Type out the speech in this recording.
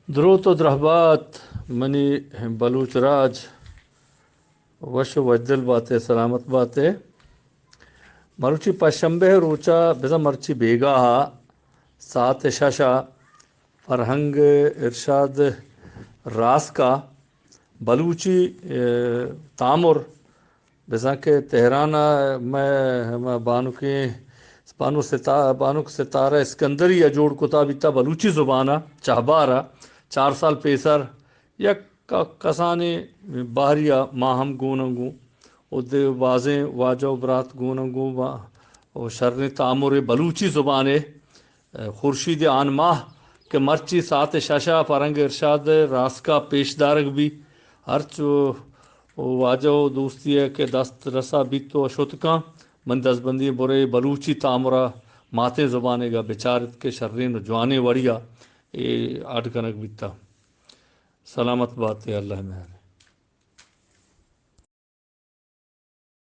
دروت و درہبات منی بلوچ راج، وش و وشدل باتے، سلامت باتے۔ مروچی پشنبہ روچا، بزاں مرچی بیگاہا ساعت ششا فرہنگ ارشاد راسکا بلوچی، اے، تامر، بزاں کہ تہران ء مئے ہما بانکیں بانک ستا-، بانک ستارہ اسکندری ء جوڑ کتا بیتا بلوچی زبان ء چہبار ء چار سال پیسر یک ک-، کسانیں بہری ء ما ہم گون گوں، اود ء بازیں واجہ و برات گون گوں و شریں تامر بلوچی زبان ء خورشید آن ماہ کہ مرچی ساعت شش ء فرہنگ ارشاد راسکا پیش دارگ بی، ہرچ و واجہ و دوستی ء کہ دست رسا بیت و شتکاں، من دزبندی برے بلوچی تامرا ماتیں زبانیگا بچارت کہ شرین و جوانیں وڑیا اے اڈ کنگ بیتا۔ سلامت بات، اللہ مہر۔